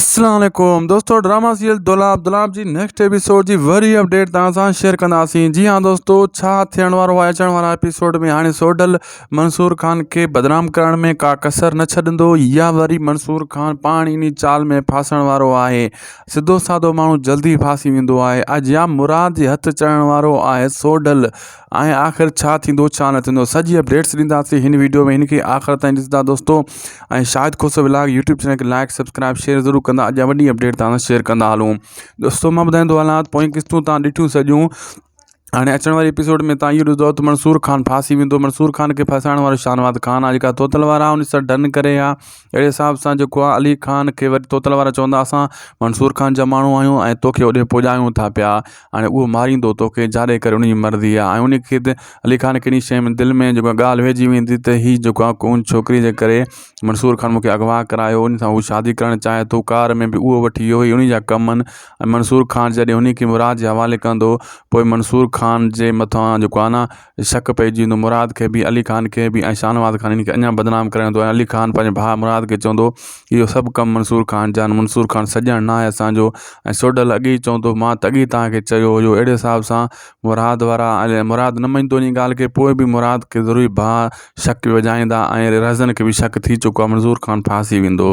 السلام عليڪم دوستو ڊراما سيريل دولاب دولاب جي نيڪسٽ ايپيسوڊ جي وري اپڊيٽ توهان سان شيئر ڪنداسين جي ها دوستو ڇا ٿيڻ وارو آهي اچڻ وارا ايپيسوڊ ۾ هاڻي سوڍل منصور خان کي بدنام ڪرڻ ۾ ڪا ڪسر نه ڇڏندو يا وري منصور خان پاڻ انهي چال ۾ ڦاسڻ وارو آهي سڌو سادو ماڻهو جلدي ڦاسي ويندو آهي اڄ يا مراد جي هٿ چڙهڻ وارو آهي سوڍل ۽ آخر ڇا ٿيندو ڇا نه ٿيندو سڄي اپڊيٽس ڏينداسين هن ويڊيو ۾ هن کي آخر تائين ڏسندا دوستو ۽ Shahid Khoso vlog YouTube channel کي لائڪ سبسڪرائب شيئر ضرور ڪندا اڄ وڏي اپڊيٽ تان شيئر ڪندا هلون دوستو مان ٻڌائيندو هلان پوئين قسطون تان ڏٺيون سڄيون هاڻي اچڻ واري ايپيسوڊ ۾ تان اهو ڏسندو ته منصور خان ڦاسي ويندو منصور خان کي ڦاسائڻ وارو شاهنواز خان آهي جيڪا توتل وارا ان سان ڊن ڪري ها اهڙي حساب سان جيڪو آهي علي خان کي وري توتل وارا چوندا اسان منصور خان جا ماڻهو آهيون ۽ توکي اوڏي پڄايون ٿا پيا هاڻي اهو ماريندو توکي جاڏي ڪري ان جي مرضي آهي ۽ ان کي ته علي خان کي انهي شيء ۾ دل ۾ جيڪو آهي ڳالهه ويهجي ويندي ته هي جيڪو آهي ڪو ان ڇوڪري جي ڪري منصور خان مونکي اغوا ڪرايو ان سان هو شادي ڪرڻ چاهي ٿو ڪار ۾ به اهو وٺي ويو هي انهي جا ڪم آهن ۽ منصور خان جڏهن انهي کي مراد جي حوالي ڪندو پوء منصور خان جي مٿان جيڪو آهي نه شڪ پئجي ويندو مراد کي به علي خان کي به ۽ شاهنواز خان انهي کي اڃا بدنام ڪرڻ ۽ علي خان پنهنجي ڀاء مراد کي چوندو اهو سڀ ڪم منصور خان جا آهن منصور خان سڄڻ ناهي اسان جو ۽ سوڍل اڳي ئي چوندو مان ته اڳي ئي توهان کي چيو هيو اهڙي حساب سان مراد وارا مراد نه مڃيندو انهي ڳالهه کي پوء به مراد کي ضروري ڀاء شڪ وجهائيندا ۽ رهزن کي به شڪ ٿي چڪو آهي منظور خان ڦاسي ويندو.